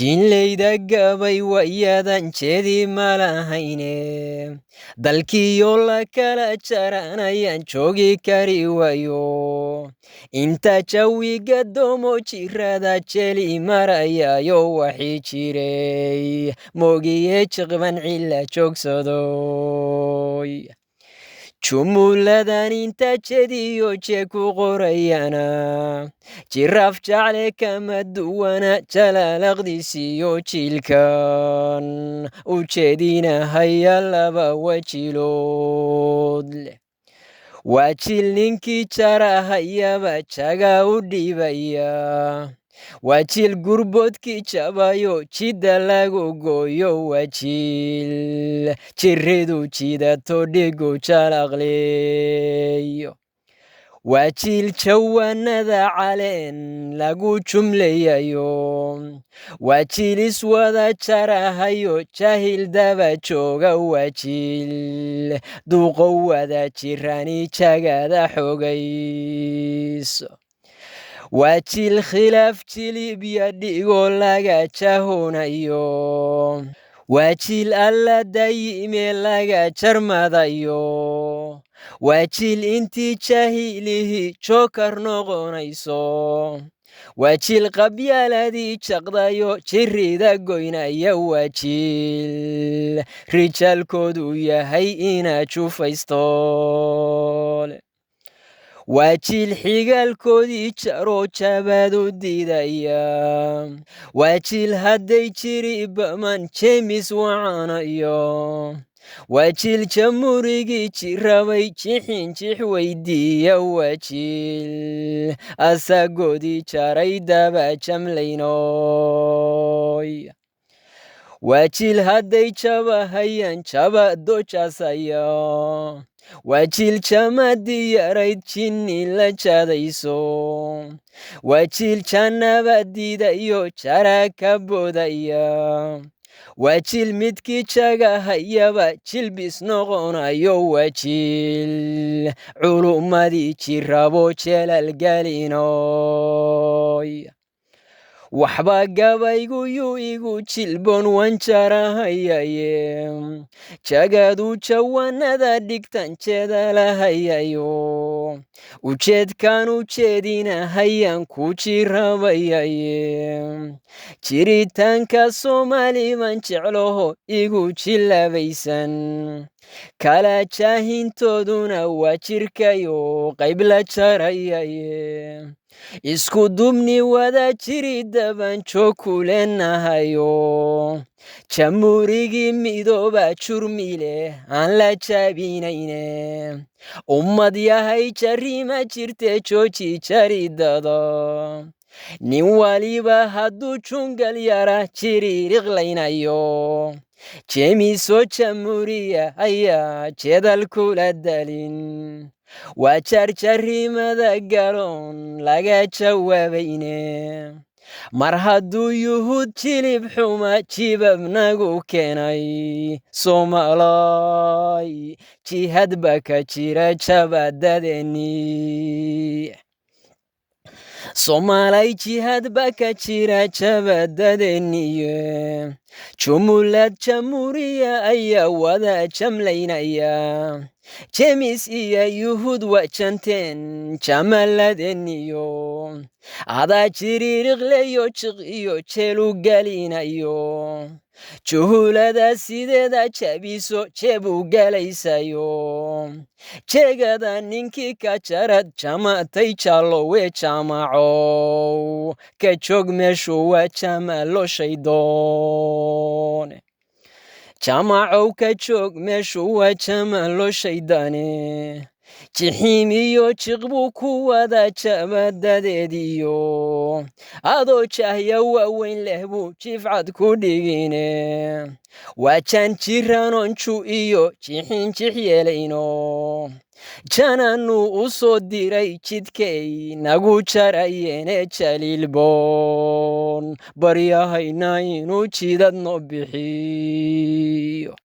Jiinleyda gabay wayadan jeedi malahayne, dalkiyo la kala jaranayaan joogi kari waayo. Inta jawiga doomo jirada jeli marayayo, waxii jiray moogiye jiqban cila joogsadoy. Jumuladan inta jediyo jee ku qorayana, jiraaf jacle kama duwana jalaalaqdiisiyo jiilkan u jeedinahaya laba wajilood leh. Waa jiil ninkii jarahayaba jaga u dhiibaya, waa jiil gurboodkii jabayo jidda lagu gooyo, waa jiil jiridu jiidato dhigu jalaqleeyo, waa jiil jawaanada caleen lagu jumlayayo, waa jiil iswada jarahayo jaahil daba jooga, waa jiil duuqo wada jirani jagada xogayso, waa jiil khilaaf jilibya dhigo laga jahonayo, waa jiil Alla dayime laga jarmadayo, waa jiil intii jaahilihii jookar noqonayso, waa jiil qabyaaladii jaqdayo jirida goynaya, waa jiil rijaalkoodu yahay inaa jufaysto, waa jiil xigaalkoodii jaro jabaadu diidaya, waa jiil hadday jiri baman Jeemis wacanayo, waa jiil jamhuurigii jirabay jixin jix weydiiya, waa jiil asagoodii jaray daba jamlaynoy, waa jiil hadday jabahayaan jaba dojaasaya, waa jiil jamadii yarayd jinni la jadayso, waa jiil jannaba diidayo jara ka boodaya, waa jiil midkii jagahayaba jilbis noqonayo, waa jiil culummadii jirabo jeelal gelinoy. Waxba gabaygu yuu igu jilboon wan jarahayaye, jagadu jawanada dhigtan jeedalahayayo, ujeedkaan ujeedinahayaan ku jirabayaye, jiritaanka Soomaali baan jeclaho igu jilabaysan, kala jaahintooduna waa jirkayo qayb la jarayaye, isku dubni wada jirida baan joog ku leenahayo, jamhuurigii midooba jurmi leh aan la jabinayne, ummad yahay jarima jirte jooji jaridada, nin waliba hadduu jungal yara jiriiriqlaynayo, jeemiso jamhuuriya ayaa jeedal kula dalin, waa jarjarimada galoon laga jawaabayne, mar hadduu yuhuud jilib xuma jibab nagu keenay, Soomaalay jihad ba ka jira jabadadeennii, Soomaalay jihad ba ka jira jabadadeeniye, jumulad jamhuuriya ayaa wada jamlaynaya, Jeemis iyo yuhuud waa janteen jamaladeniyo, adaa jiriiriqleyo jiq iyo jeelu gelinayo, juhulada sideeda jabiso jeebu galaysayo, jeegada ninkii ka jarad jamatay jallowe jamacow ka joog meeshu waa jamalo shaydoon, jamacow ka joog meeshu waa jamalo shaydane, jixiim iyo jiq buu ku wada jabadadeediyo, adoo jahya waaweyn leh buu jifcad ku dhigine, waa jaan jiranonju iyo jixin jix yeelayno, jananuu u soo diray jidkay nagu jarayeene, jaliilboon baryahayna inuu jidadno bixiyo.